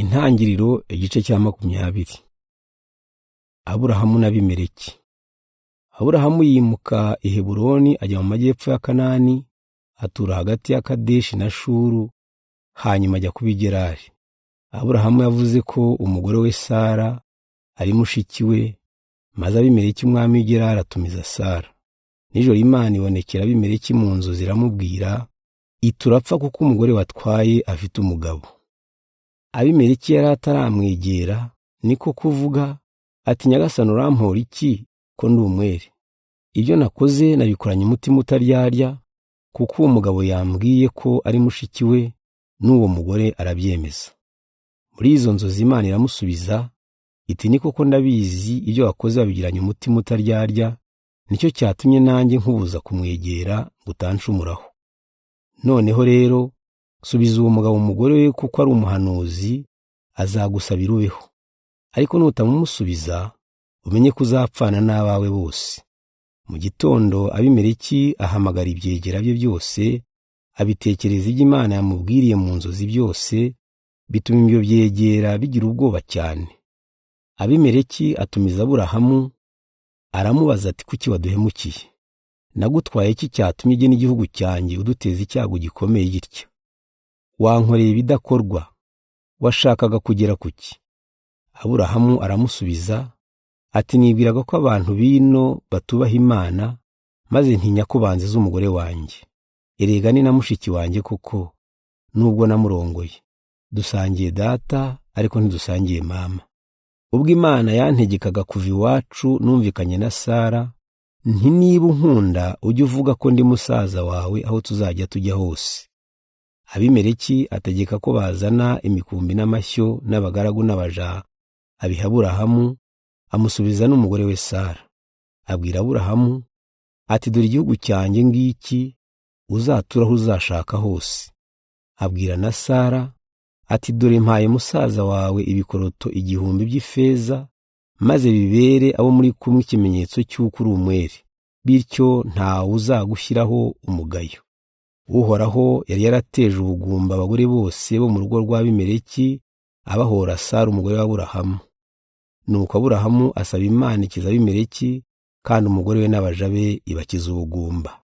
Intangiriro igice cya 20. Aburahamu n'Abimeleki. Aburahamu yimuka i Heburoni ajya mu majyepfo ya Kanani, atura hagati ya Kadeshi na Shuru, hanyuma ajya kuba i Gerari. Aburahamu yavuze ko umugore we Sara ari mushiki we, maze Abimeleki umwami w'i Gerari atumiza Sara. Nijoro Imana ibonekera Abimeleki mu nzozi iramubwira iti urapfa kuko umugore watwaye afite umugabo. Abimeleki yari ataramwegera, niko kuvuga ati Nyagasani urampora iki ko ndi umwere? Ibyo nakoze nabikoranye umutima utaryarya, kuko uwo mugabo yambwiye ko ari mushiki we, n'uwo mugore arabyemeza. Muri izo nzozi Imana iramusubiza iti ni koko ndabizi ibyo wakoze wabigiranye umutima utaryarya, nicyo cyatumye nanjye nkubuza kumwegera ngo utanshumuraho. Noneho rero subiza uwo mugabo umugore we kuko ari umuhanuzi, azagusabira ubeho. Ariko nutamumusubiza umenye ko uzapfana n'abawe bose. Mu gitondo Abimeleki ahamagara ibyegera bye byose, abitekereza ibyo Imana yamubwiriye mu nzozi byose, bituma ibyo byegera bigira ubwoba cyane. Abimeleki atumiza Aburahamu, aramubaza ati kuki waduhemukiye? Nagutwaye iki cyatumye ujya n'igihugu cyanjye uduteza icyago gikomeye gitya? Wankoreye ibidakorwa, washakaga kugera kuki? Aburahamu aramusubiza ati nibwiraga ko abantu b'ino batubaha Imana, maze ntinya ko banziza umugore wanjye. Erega ni na mushiki wanjye koko, nubwo namurongoye. Dusangiye data, ariko ntidusangiye mama. Ubwo Imana yantegekaga kuva iwacu numvikanye na Sara, nti niba unkunda ujye uvuga ko ndi musaza wawe aho tuzajya tujya hose. Abimeleki ategeka ko bazana imikumbi n'amashyo n'abagaragu n'abaja abiha Aburahamu, amusubiza n'umugore we Sara. Abwira Aburahamu ati dore igihugu cyanjye ngiki, uzatura aho uzashaka hose. Abwira na Sara ati dore mpaye musaza wawe ibikoroto 1000 by'ifeza, maze bibere abo muri kumwe ikimenyetso cy'uko uri umwere, bityo ntawe uzagushyiraho umugayo. Uhoraho yari yarateje ubugumba abagore bose bo mu rugo rwa Abimeleki, abahora Sara umugore wa Aburahamu. Nuko Aburahamu asaba Imana ikiza Abimeleki, kandi umugore we n'abaja be ibakiza ubugumba.